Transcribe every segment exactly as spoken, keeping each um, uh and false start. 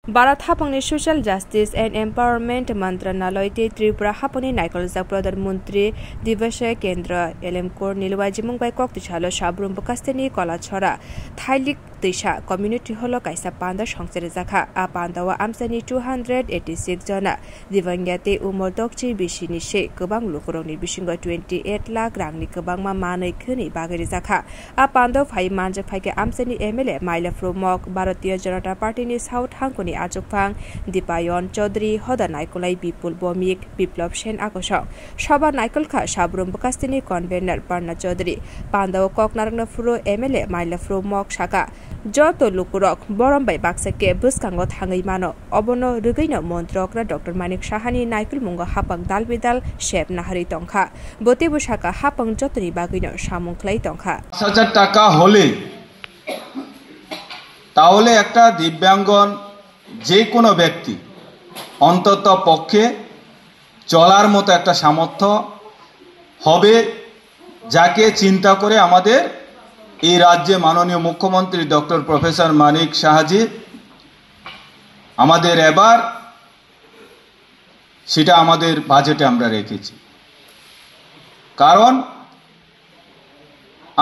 Bharat hapangni Social Justice and Empowerment Mantranaloi tei Tripura hapangni naikoljak Pradhan Mantri Divyashay Kendra L M Kor ni lwajimung bai kok tisalo Sabrum bwkasteni Kolachora Thailik Twisa Community Hall o kaisa panda songcharijakha. A pandao amchaini two hundred eighty six jona Divangya tei Umor Dokchi bisini se kwbang lukurokni bisingo twenty eight lakh rangni kwbangma manwi khwnwi bagwi rijakha. A pando phai manjak phaikhe amchaini M L A Mailaphurum Mok, Bharatiya Janata Party ni South hangkoni achukphang Dipayon Chaudhary, hoda naikolnai Bipul Bomik, Biplab Sen akosong. Soba naikolkha Sabrum bwkasteni convener Parna Chaudhary. Pandao kok narwkna phuru M L A Mailaphurum Mok saka, joto lukurok borom bai baksa khe bwskango thangwi mano. Obono rwgwino montrokra Doctor Manik Sahani naikolmungo hapang dal bidal sep naharwi tongkha. Bo teibo saka hapang jotoni bagwino samung khlai tongkha. পাঁচ হাজার টাকা হলে, তাহলে একটা দিব্যাঙ্গন যে কোনো ব্যক্তি অন্তত পক্ষে চলার মতো একটা সামর্থ্য হবে, যাকে চিন্তা করে আমাদের এই রাজ্যে মাননীয় মুখ্যমন্ত্রী ডক্টর প্রফেসর মানিক সাহাজি আমাদের এবার সেটা আমাদের বাজেটে আমরা রেখেছি। কারণ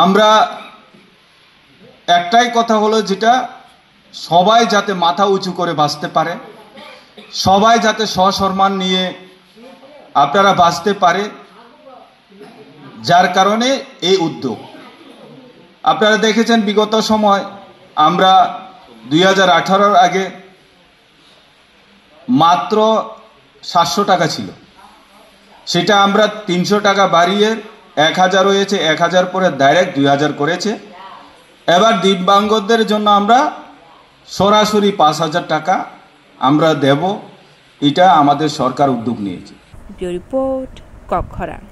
আমরা একটাই কথা হলো, যেটা সবাই যাতে মাথা উঁচু করে বাঁচতে পারে, সবাই যাতে সসম্মান নিয়ে আপনারা বাঁচতে পারে, যার কারণে এই উদ্যোগ। আপনারা দেখেছেন, বিগত সময় আমরা দুই হাজার আঠারোর আগে মাত্র সাতশো টাকা ছিল, সেটা আমরা তিনশো টাকা বাড়িয়ে এক হাজার হয়েছে, এক হাজার পরে ডাইরেক্ট দুই হাজার করেছে। এবার দিব্যাঙ্গদের জন্য আমরা সরাসরি পাঁচ হাজার টাকা আমরা দেব, এটা আমাদের সরকার উদ্যোগ নিয়েছে। Bureau Report, Kokkhorang.